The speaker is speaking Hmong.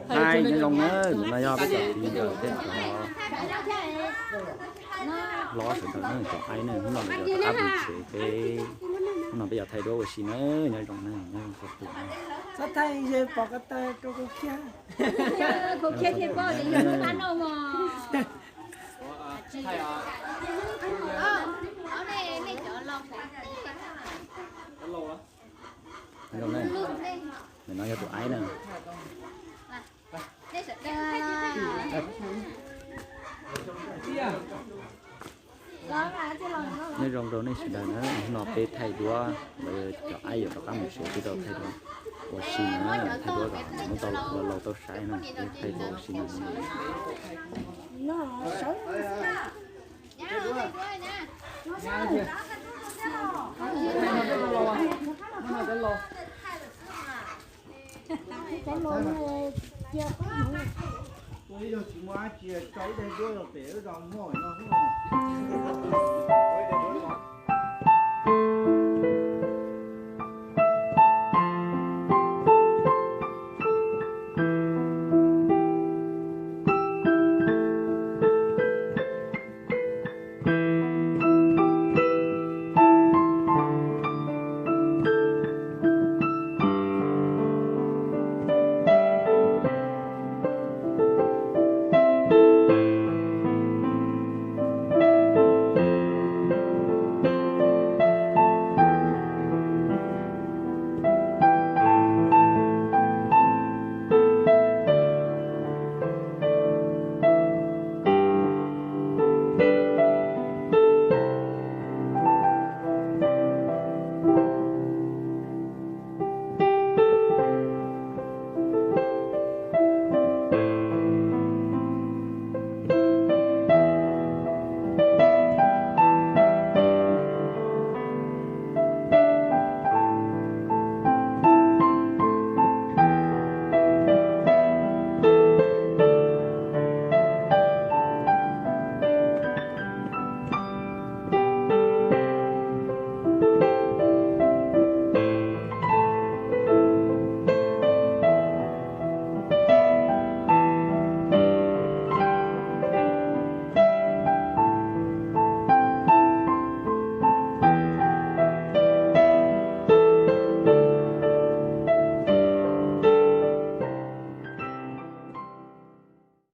Hais nyob zoo na, no yog peb cov txiv ntxawm thiab cov hlob sawv daws na, cov aib na, hnub no lawv yuav rov qab mus tsev peb, hnub no peb yuav thaij duab ua si na, nyob zoo na, nyob zoo txhua tus na. Txhob thaij ze pom ko taw rau kuv khiab. Kuv khiab thiaj paub tias yog hnub qab noj mog. Nyob zoo na, ntawm no yog tus aib na. Nyob zoo rau nej sawv daws na, hnub no peb thaij duab, lawv cov aib yuav rov qab mus tsev peb tau thaij duab ua si na, thaij duab kom muab tau laus laus tau saib na, peb thaij duab ua si na. Tus ib yog tsis muaj dab tsi, tso ib daim duab los pem wb zos muag no xwb.